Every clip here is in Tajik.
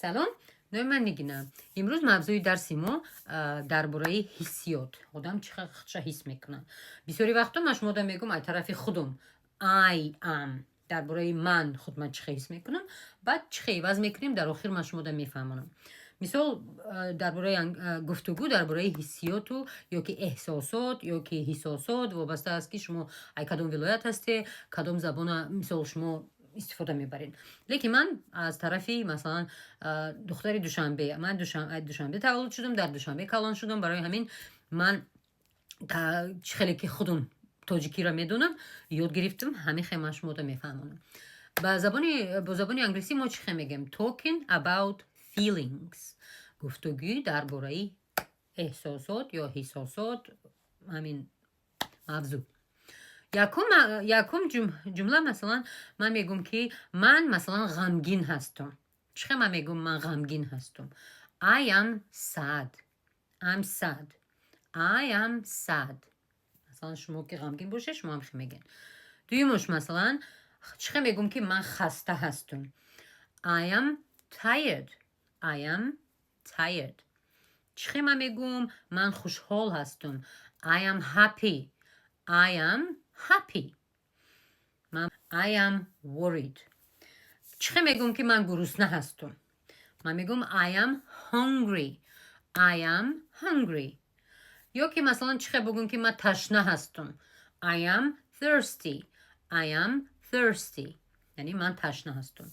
Салом, номи ман Нигина. Имрӯз мавзӯи дарси мо дар бораи ҳиссиёт, одам чӣ хел худша ҳис мекунад. Бисёри вақтҳо ман шумода мегӯм, ай тарафи худум, I am, дар бораи ман худ ман чӣ хел ҳис мекунам, баъд чӣ хел иваз мекунем, дар охир ман шумода мефаҳмонам. Мисол, дар бораи гуфтугӯ дар бораи ҳиссиёту ё ки эҳсосот, ё ки ҳиссосот, вобаста аст, ки шумо ай кадом вилоят ҳасте, кадом забона, мисол, шумо истифода мебаред. Лекин ман аз тарафи, масалан, духтари Душанбе, ман Душанбе таваллуд шудам, дар Душанбе калон шудам. Барои ҳамин ман чӣ хеле ки худум тоҷикиро медонам, ёд гирифтам, ҳамин хел ман шумода мефаҳмонам. Бо забони англисӣ мо чӣ хел мегӯем? Talking about feelings, гуфтугӯ дар бораи эҳсосот ё ҳиссосот. Ҳамин мавзӯъ. Якум ҷумла, масалан, ман мегӯм, ки ман, масалан, ғамгин ҳастам. Чӣ хел ман мегӯм ман ғамгин ҳастам? I am sad. I'm sad. I am sad. Масалан, шумо ки ғамгин бошед, шумо ҳам хел мегӯед. Дуюмуш, масалан, чӣ хел мегӯм, ки ман хаста ҳастам? I am tired. I am tired. Чӣ хел ман мегӯм ман хушҳол ҳастам? I am happy. I am happy. I am worried. Чӣ хел мегӯм, ки ман гурусна ҳастам? Ман мегӯм I am hungry. I am hungry. Ё ки, масалан, чӣ хел бигӯм, ки ман ташна ҳастам? I am thirsty. I am thirsty, яъне ман ташна ҳастам.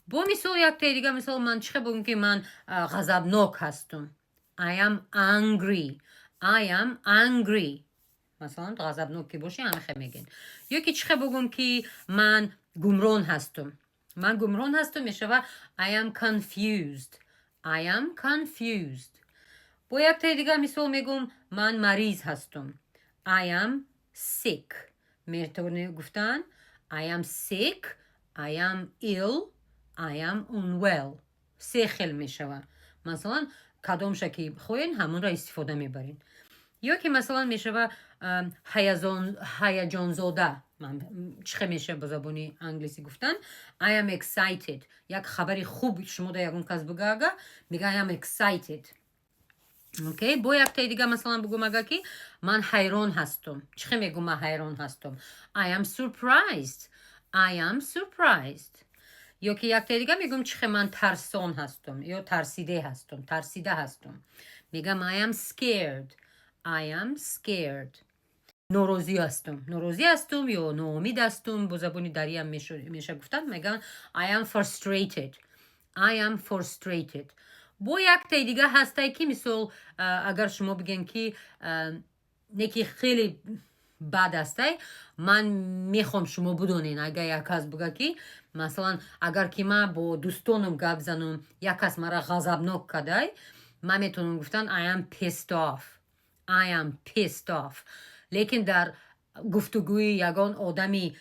Бо мисол, яктаи дига, мисол, ман чӣ хел бигӯм, ки ман ғазабнок ҳастам? I am angry. I am angry. Масалан, ғазабнок ки бошӣ, ҳама хел мегӯен. Ё ки чӣ хел бигӯм, ки ман гумрон ҳастам? Ман гумрон ҳастам мешава I am confused. I am confused. Бо яктаи дигар мисол мегӯм: ман мариз ҳастам. I am sick. Метавонед гуфтан I am sick, I am ill, I am unwell. Се хел мешава. Масалан, кадомша ки хоҳед, ҳамонро истифода мебаред. Ё ки, масалан, мешава ҳаяҷонзода. Чӣ хел мешава бо забони англисӣ гуфтан? I am excited. Як хабари хуб шумо да ягон кас буга ага, мега I am excited. Окей, бо яктаи дига, масалан, бугум ага, ки ман ҳайрон ҳастам. Чӣ хел мегӯм ман ҳайрон ҳастам? I am surprised. I am surprised. Ё ки яктаи дига мегӯм: чӣ хел ман тарсон ҳастам ё тарсиде ҳастам, тарсида ҳастам? Мегам I am scared. I am scared. Норозӣ ҳастам, норозӣ ҳастам ё ноумид ҳастам, бо забони дариам меша гуфтан, мегӯям I am frustrated. I am frustrated. Бо яктаи дига ҳастай, ки, мисол, агар шумо бигӯем, ки неки хеле бад ҳастай, ман мехоҳам шумо бидонед, агар як кас буга, ки, масалан, агар ки ман бо дӯстонам гап занам, як кас мара ғазабнок кадай, ман метавонам гуфтан I am pissed off. I am pissed off. Лекин дар гуфтугӯи ягон одами,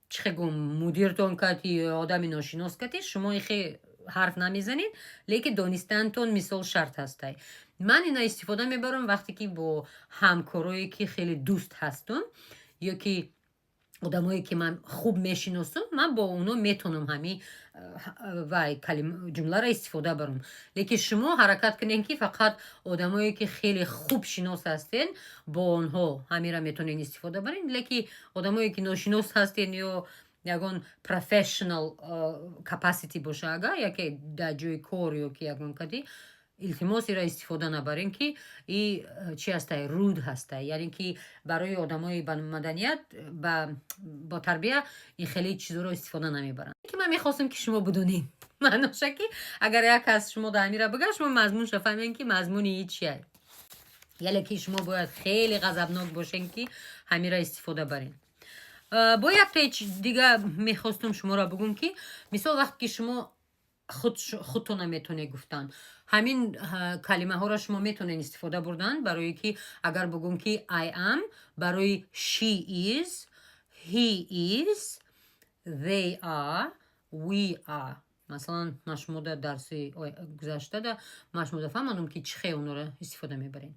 чӣ хел гӯм, мудиртон кати ё одами ношинос кати, шумо ихе ҳарф намезанед, лекин донистантон, мисол, шарт ҳастай. Ман ина истифода мебарам, вақте ки бо ҳамкорое, ки хеле дӯст ҳастум, ё ки одамое, ки ман хуб мешиносам, ман бо оно метавонам ҳами вай ҷумларо истифода барам. Лекин шумо ҳаракат кунед, ки фақат одамое, ки хеле хуб шинос ҳастен, бо онҳо ҳамира метавонед истифода баред. Лекин одамое, ки ношинос ҳастен ё ягон professional capacity боша ага, яке дар ҷои кор ё ки ягон кади, илтимос, ира истифода набарем, ки и чи ҳастай, rude ҳастай, яъне ки барои одамои ба маданият, бо тарбия ин хеле чизоро истифода намебаранд. Ки ман мехостам, ки шумо бидонед маъноша, ки агар як кас шумо да ҳамира бига, шумо мазмунша фаҳмем, ки мазмуни и чия. Яле ки шумо бояд хеле ғазабнок бошен, ки ҳамира истифода барем. Бо яктаи дига мехостум шуморо бигӯм, ки, мисол, вақте ки шумо худтона метавонед гуфтан, ҳамин калимаҳоро шумо метавонед истифода бурдан, барое ки агар бигӯм, ки I am барои she is, he is, they are, we are. Масалан, ман шумо дар дарси гузаштада ман шумода фаҳмондам, ки чӣ хел онҳоро истифода мебарем.